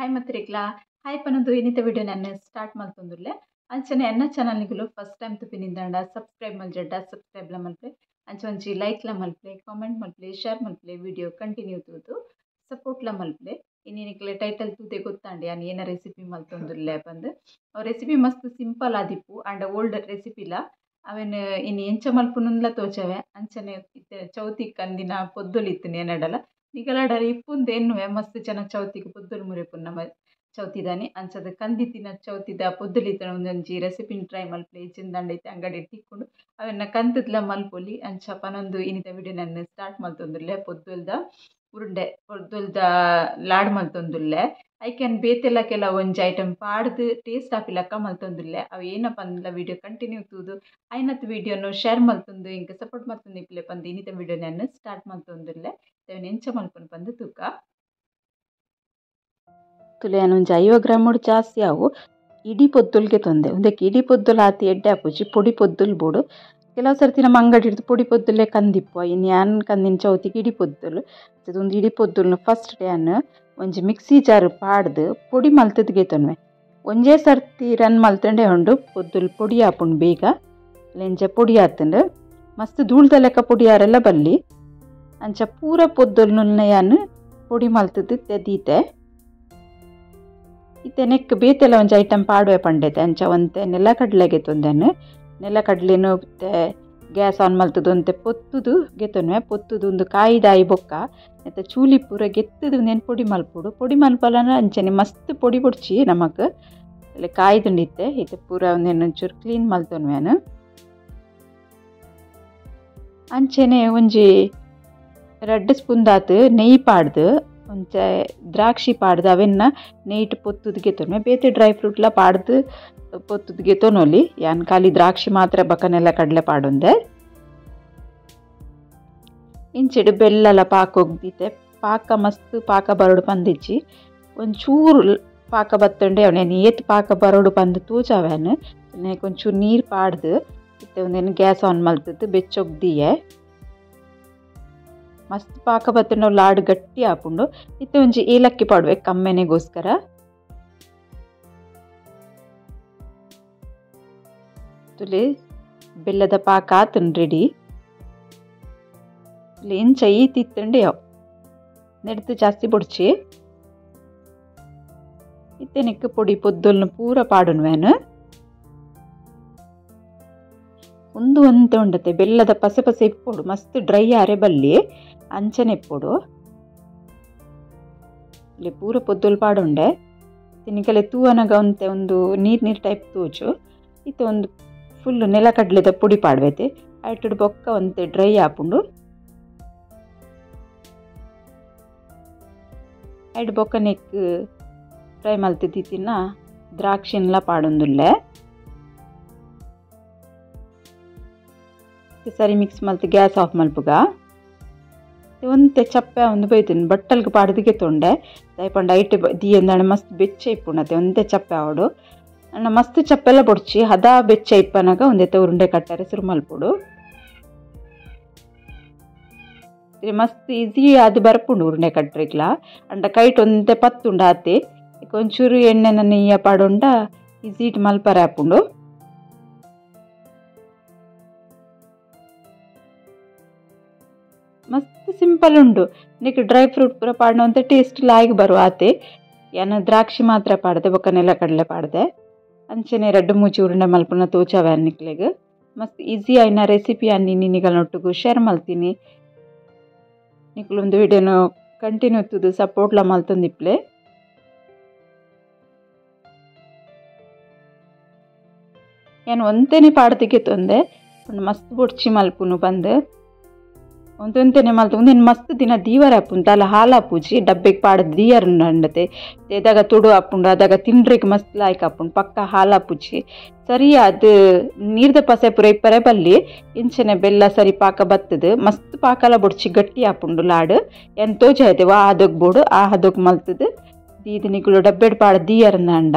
Hi ಮತ್ರಿಕ್ಲಾ hi ಪನೊಂದು ಇನ್ನಿತ video ನಾನು start ಮಲ್ತೊಂದುಲ್ಲೆ ಅಂಚನೆ ಎನ್ನ ಚಾನಲ್ ನಿಗುಲು ಫಸ್ಟ್ ಟೈಮ್ ತುಪಿನಿಂದಾಂಡ ಸಬ್ಸ್ಕ್ರೈಬ್ ಮಲ್ಜಡ್ಡ ಸಬ್ಸ್ಕ್ರೈಬ್ಲ ಮಲ್ಪೆ ಅಂಚೆ ಒಂಜಿ ಲೈಕ್ಲ ಮಲ್ಪೆ ಕಾಮೆಂಟ್ ಮಲ್ಪೆ ಶೇರ್ ಮಲ್ಪೆ ವಿಡಿಯೋ ಕಂಟಿನ್ಯೂ ತೂದು ಸಪೋರ್ಟ್ಲ ಮಲ್ಪೆ ಇನ್ನಿನಿಕ್ಲೆ ಟೈಟಲ್ ತೂದೆ ಗೊತ್ತಾಂಡೆ ಯಾನ್ ಏನ ರೆಸಿಪಿ ಮಲ್ತೊಂದುಲ್ಲೆ ಪಂದ್ ಅವು ರೆಸಿಪಿ ಮಸ್ತ್ ಸಿಂಪಲ್ ಆದಿಪ್ಪು ಆಂಡ ಓಲ್ಡ್ ರೆಸಿಪಿಲ ಅವೆನ್ ಇನ್ನು ಎಂಚ ಮಲ್ಪುನುಂದ್ಲ ತೋಚವೆ ಅಂಚನೆ ಚೌತಿ ಕಂದಿನ ಪೊದ್ದೊಲು ಇತ್ತಿನ ಎನ್ನಡಲ ನಿಗಲಾಡಲ ಇಪ್ಪುಂದು ಎನ್ನುವೆ ಮಸ್ತ್ ಜನ ಚೌತಿಗೆ ಪೊದ್ದೊಲು ಮುರೆಪುನ ನಮ್ಮ ಚೌತಿದಾನಿ ಅಂಚದ ಕಂದಿತ್ತಿನ ಚೌತಿದ ಪೊದ್ದೊಲಿತ್ತಿನ ಒಂದೊಂಜಿ ರೆಸಿಪಿನ ಟ್ರೈ ಮಲ್ಪಲೆ ಇಜ್ಜಿಂದಾಂಡ ಇತ್ತೆ ಅಂಗಡಿ ತಿಕ್ಕೊಂಡು ಅವೆನ್ನ ಕಂತದ್ಲ ಮಲ್ಪೊಲಿ ಅಂಚ ಪನೊಂದು ಇನ್ನಿತ ವಿಡಿಯೋ ನಾನು ಸ್ಟಾರ್ಟ್ ಮಲ್ತೊಂದುಲ್ಲೆ ಪೊದ್ದೊಲ್ದ ಉರುಂಡೆ ಪೊದ್ದೊಲ್ದ ಲಾಡ್ ಮಲ್ತೊಂದುಲ್ಲೆ ಐಕೆನ್ ಬೇತೆಲ್ಲ ಕೆಲವು ಒಂಜಿ ಐಟಮ್ ಪಾಡ್ದು ಟೇಸ್ಟ್ ಆಪಿಲಕ್ಕ ಮಲ್ತೊಂದುಲ್ಲೆ ಅವು ಏನಪ್ಪ ಅಂದ್ಲ ವಿಡಿಯೋ ಕಂಟಿನ್ಯೂ ತೂದು ಐನತ್ ವಿಡಿಯೋನು ಶೇರ್ ಮಲ್ತೊಂದು ಇಂಕ ಸಪೋರ್ಟ್ ಮಲ್ತೊಂದು ಇಪ್ಪಲೆ ಪಂದು ಇನ್ನಿತ ವಿಡಿಯೋ ನಾನು ಸ್ಟಾರ್ಟ್ ಮಲ್ತೊಂದುಲ್ಲೆ ಅವೆನ್ ಎಂಚ ಮಲ್ಪುನು ಪಂದು ತೂಕ ತುಲೆ ಒಂಜಿ 50 ಗ್ರಾಮ್ ಜಾಸ್ತಿ ಆವು ಇಡೀ ಪೊದ್ದೊಲ್ಗೆ ತೊಂದೆ ಒಂದಕ್ಕೆ ಇಡೀ ಪೊದ್ದೊಲು ಆತಿ ಎಡ್ಡೆ ಆಪುಜಿ ಪೊಡಿ ಪೊದ್ದೊಲು ಬೋಡು ಕೆಲವು ಸರ್ತಿ ನಮ್ಮ ಅಂಗಡಿ ಹಿಡ್ದು ಪೊಡಿ ಪೊದ್ದೊಲೆ ಕಂದಿಪ್ಪು ಇನ್ನು ಯಾನ್ ಕಂದಿನ ಚೌತಿಗೆ ಇಡೀ ಪೊದ್ದೊಲು ಒಂದು ಇಡೀ ಪೊದ್ದೊಲ್ನು ಫಸ್ಟ್ ಯಾನ್ ಒಂಜಿ ಮಿಕ್ಸಿ ಜಾರ್ ಪಾಡ್ದು ಪೊಡಿ ಮಲ್ತದ ಗೆತೊನ್ವೆ ಒಂಜೇ ಸರ್ತಿ ರನ್ ಮಲ್ತಂಡೆ ಉಂಡು ಪೊದ್ದೊಲು ಪೊಡಿ ಆಪುಂಡು ಬೇಗ ಲೆಂಜ ಪೊಡಿ ಆತಂಡು ಮಸ್ತ್ ಧೂಳ್ದ ಲೆಕ್ಕ ಪೊಡಿ ಆರೆಲ್ಲ ಬಲ್ಲಿ ಅಂಚ ಪೂರ ಪೊದ್ದೊಲ್ನು ಯಾನ್ ಪೊಡಿ ಮಲ್ತದ ದೀತೆ ಇತ್ತೆ ನೆಕ್ ಬೇತೆಲ್ಲ ಒಂಜಿ ಐಟಮ್ ಪಾಡುವೆ ಪಂಡೈತೆ ಅಂಚ ಒಂತೆ ನೆಲಕಡಲೆ ಗೆತ್ತೊಂದೆನು ನೆಲಕಡಲೆನು ಗ್ಯಾಸ್ ಆನ್ ಮಲ್ತದು ಒಂತೆ ಪೊತ್ತುದು ಗೆತ್ತೊನ್ವೆ ಪೊತ್ತುದು ಒಂದು ಕಾಯಿದಾಯಿ ಬೊಕ್ಕ ಮತ್ತು ಚೂಲಿ ಪೂರ ಗೆತ್ತದು ಒಂದೇನು ಪೊಡಿ ಮಲ್ಪೊಡು ಪೊಡಿ ಮಲ್ಪಲನ ಅಂಚನೆ ಮಸ್ತ್ ಪೊಡಿ ಪೊಡ್ಚಿ ನಮಕ್ ಇಲ್ಲ ಕಾಯ್ದುಂಡಿತ್ತೆ ಇತ್ತೆ ಪೂರ ಒಂದೇನು ಒಂಚೂರು ಕ್ಲೀನ್ ಮಲ್ತೊನ್ವೆನು ಅಂಚನೆ ಒಂಜಿ 2 ಸ್ಪೂನ್ ದಾತು ನೆಯ್ಯಿ ಪಾಡ್ದು ಒಂಚೆ ದ್ರಾಕ್ಷಿ ಪಾಡ್ದು ಅವೆನ್ನ ನೆಯ್ಟ್ ಪೊತ್ತುದು ಗೆತ್ತೊನ್ವೆ ಬೇತೆ ಡ್ರೈ ಫ್ರೂಟ್ಲ ಪಾಡ್ದು ಪೊತ್ತುದು ಗೆತ್ತೊನೊಲಿ ಯಾನ್ ಖಾಲಿ ದ್ರಾಕ್ಷಿ ಮಾತ್ರ ಬಕನೆಲ್ಲ ಕಡಲೆ ಪಾಡೊಂದೆ ಇಂಚಿಡು ಬೆಲ್ಲಲ ಪಾಕ ಹೋಗ್ದಿತ್ತೆ ಪಾಕ ಮಸ್ತ್ ಪಾಕ ಬರೋಡು ಪಂದಿಚ್ಚಿ ಒಂಚೂರು ಪಾಕ ಬತ್ತಂಡೆ ಅವನೇನು ಏತ್ ಪಾಕ ಬರೋಡು ಪಂದು ತೂಚವೇನು ಒಂಚೂರು ನೀರು ಪಾಡ್ದು ಇತ್ತೆ ಒಂದೇನು ಗ್ಯಾಸ್ ಆನ್ ಮಲ್ತದ್ದು ಬೆಚ್ಚೊಗ್ದಿಯೆ ಮಸ್ತ್ ಪಾಕ ಬತ್ತಂಡ ಲಾಡು ಗಟ್ಟಿ ಆಪುಂಡು ಇತ್ತೆ ಒಂಜಿ ಏಲಕ್ಕಿ ಪಾಡ್ಬೇಕು ಕಮ್ಮೆನೆಗೋಸ್ಕರ ತುಲೆ ಬೆಲ್ಲದ ಪಾಕ ಆತನ್ ರೆಡಿ ಇಂಚ ಈ ತಿತ್ತಂಡೆ ಯಾವ ನೆಡ್ದು ಜಾಸ್ತಿ ಬೊಡ್ಚಿ ಇತ್ತೆ ನೆಕ್ ಪೊಡಿ ಪೊದ್ದೊಲ್ನು ಪೂರ ಪಾಡುನ್ವೇನು ಒಂದು ಒಂತೆ ಉಂಡತೆ ಬೆಲ್ಲದ ಪಸೆ ಪಸೆ ಇಪ್ಪೊಡು ಮಸ್ತ್ ಡ್ರೈ ಆರೆ ಬಲ್ಲಿ ಅಂಚನೆ ಇಪ್ಪೊಡು ಇಲ್ಲಿ ಪೂರ ಪೊದ್ದೊಲು ಪಾಡುಂಡೆ ತಿನ್ನಿಕಲೆ ತೂವನಗ ಒಂತೆ ಒಂದು ನೀರು ನೀರು ಟೈಪ್ ತೂಚು ಇತ್ತೆ ಒಂದು ಫುಲ್ಲು ನೆಲಕಡಲೆದ ಪೊಡಿ ಪಾಡ್ವೈತೆ ಐಟುಡು ಬೊಕ್ಕ ಒಂತೆ ಡ್ರೈ ಆಪುಂಡು ಐಡ್ ಬೊಕ್ಕ ನೆಕ್ ಫ್ರೈ ಮಲ್ತಿದ್ದಿತ್ತಿನ ದ್ರಾಕ್ಷಿನ್ಲ ಪಾಡೊಂದುಲ್ಲೆ ಸರಿ ಮಿಕ್ಸ್ ಮಲ್ತು ಗ್ಯಾಸ್ ಆಫ್ ಮಲ್ಪುಗ ಒಂತೆ ಚಪ್ಪೆ ಒಂದು ಬೈತೀನಿ ಬಟ್ಟಲ್ಗೆ ಪಾಡ್ದಿಗೆ ತೊಂಡೆ ದಯಪಂಡ ಐಟ್ ದೀಯಂದಾಣ ಮಸ್ತ್ ಬೆಚ್ಚ ಇಪ್ಪುಣತೆ ಒಂತೆ ಚಪ್ಪೆ ಆವಡು ಅಣ್ಣ ಮಸ್ತ್ ಚಪ್ಪೆಲ್ಲ ಬೊಡ್ಚಿ ಹದ ಬೆಚ್ಚ ಇಪ್ಪನಾಗ ಒಂದೆತ್ತೆ ಉರುಂಡೆ ಕಟ್ಟಾರೆ ಸುರು ಮಲ್ಪುಡು ಮಸ್ತ್ ಈಸಿ ಅದು ಬರ್ಪುಂಡು ಉರುಂಡೆ ಕಟ್ಟರಿಕ್ಲ ಅಂಡ ಕೈಟ್ ಒಂತೆ ಪತ್ತುಂಡು ಆತೆ ಒಂಚೂರು ಎಣ್ಣೆನ ನೆಯ್ಯ ಪಾಡುಂಡ ಈಸಿ it ಮಲ್ಪರೆ ಆಪುಂಡು ಮಸ್ತ್ ಸಿಂಪಲ್ ಉಂಡು ನೆಕ್ ಡ್ರೈ ಫ್ರೂಟ್ ಪೂರ ಪಾಡೋಂತ ಟೇಸ್ಟ್ ಲಾಯ್ಗೆ ಬರುವ ಆತೆ ಯಾನ ದ್ರಾಕ್ಷಿ ಮಾತ್ರ ಪಾಡ್ದೆ ಬೊಕ್ಕ ನೆಲಕಡಲೆ ಪಾಡ್ದೆ ಅಂಚನೆ 2 ಮೂಜಿ ಉರುಂಡೆ ಮಲ್ಪುನ ತೋಚವೆ ನಿಕ್ಲೆಗ್ ಮಸ್ತ್ ಈಸಿ ಆಯ್ನ ರೆಸಿಪಿ ಅನ್ನಿ ನಿನಿಗಲೊಟ್ಟುಗು ಶೇರ್ ಮಲ್ತೀನಿ ನಿಕ್ಲೊಂದು ವಿಡಿಯೋನು ಕಂಟಿನ್ಯೂ ತೂದು ಸಪೋರ್ಟ್ಲ ಮಲ್ತೊಂದಿಪ್ಲೆ ಯಾನ್ ಒಂತೆನೆ ಪಾಡ್ದಿಗೆ ತೊಂದೆ ಮಸ್ತ್ ಬೊಡ್ಚಿ ಮಲ್ಪುನು ಬಂದು ಒಂತೊಂತೆನೆ ಮಲ್ತು ಒಂದೇನು ಮಸ್ತ್ ದಿನ ದೀವರ ಆಪುಂಡು ದಾಲ ಹಾಲು ಆಪುಜಿ ಡಬ್ಬೆಗೆ ಪಾಡ್ದು ದೀಯರ್ ಅಂಡತೆ ಎದಾಗ ತುಡು ಆಪುಂಡು ಅದಾಗ ತಿಂಡ್ರಿಗೆ ಮಸ್ತ್ ಲಾಯ್ಕ್ ಆಪುಂಡು ಪಕ್ಕ ಹಾಲು ಆಪುಜಿ ಸರಿ ಅದು ನೀರ್ದ ಪಸೆ ಪೂರ ಇಪ್ಪರೆ ಬಲ್ಲಿ ಇಂಚನೆ ಬೆಲ್ಲ ಸರಿ ಪಾಕ ಬತ್ತದು ಮಸ್ತ್ ಪಾಕಲ ಬೊಡ್ಚಿ ಗಟ್ಟಿ ಆಪುಂಡು ಲಾಡು ಏನ್ ತೋಜ ಐತೆ ವಾ ಹದೋಗ್ ಬೋಡು ಆ ಹದೋಗ್ ಮಲ್ತದು ದೀದ ನಿಗುಲು ಡಬ್ಬೆಡ್ ಪಾಡ್ ದೀಯರ್ನಂಡ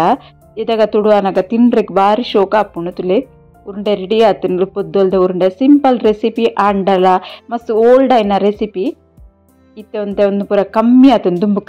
ಇದಾಗ ತುಡು ಅನಗ ತಿಂಡ್ರಿಗೆ ಬಾರಿ ಶೋಕ ಆಪುಂಡು ತುಲೆ ಉರುಂಡೆ ರೆಡಿ ಆತುಂಡು ಪೊದ್ದೊಲ್ದ ಉರುಂಡೆ ಸಿಂಪಲ್ ರೆಸಿಪಿ ಆಂಡಲ ಮಸ್ತ್ ಓಲ್ಡ್ ಆಯ್ನ ರೆಸಿಪಿ. ಇತ್ತೆ ಒಂತೆ ಒಂದು ಪೂರ ಕಮ್ಮಿ ಆತುಂಡು. ದುಂಬು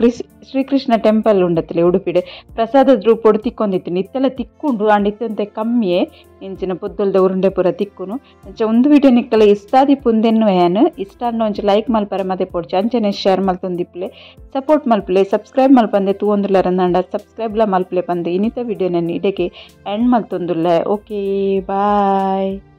ಶ್ರೀಕೃಷ್ಣ ಟೆಂಪಲ್ ಉಂಡತ್ತಲೆ ಉಡುಪಿಡ್ ಪ್ರಸಾದದ ರೂಪೊಡು ತಿಕ್ಕೊಂದಿತ್ತು. ಇತ್ತೆಲ್ಲ ತಿಕ್ಕುಂಡು ಆಂಡ ಇತ್ತೆ ಒಂತೆ ಕಮ್ಮಿಯೇ. ಇಂಚಿನ ಪೊದ್ದೊಲ್ದ ಉರುಂಡೆ ಪೂರ ತಿಕ್ಕುನು. ಅಂಚ ಒಂದು ವಿಡಿಯೋ ನಿಕ್ಕಲ ಇಷ್ಟಾದಿ ಪುಂದೆನ್ನು ಯಾನ್ ಇಷ್ಟ ಒಂಜಿ ಲೈಕ್ ಮಲ್ಪರೆ ಮದೆ ಪೊಡ್ಚಿ ಅಂಚನೆ ಶೇರ್ ಮಲ್ತೊಂದಿಪ್ಪುಲೆ ಸಪೋರ್ಟ್ ಮಲ್ಪುಲೆ ಸಬ್ಸ್ಕ್ರೈಬ್ ಮಲ್ಪಂದೆ ತೂವೊಂದುಲ್ಲರಂದಾಂಡ ಸಬ್ಸ್ಕ್ರೈಬ್ಲ ಮಲ್ಪುಲೆ ಪಂದ್ ಇನ್ನಿತ ವಿಡಿಯೋ ನಾನು ಇಡೆಗೆ ಎಂಡ್ ಮಲ್ತೊಂದುಲ್ಲೆ. Okay bye.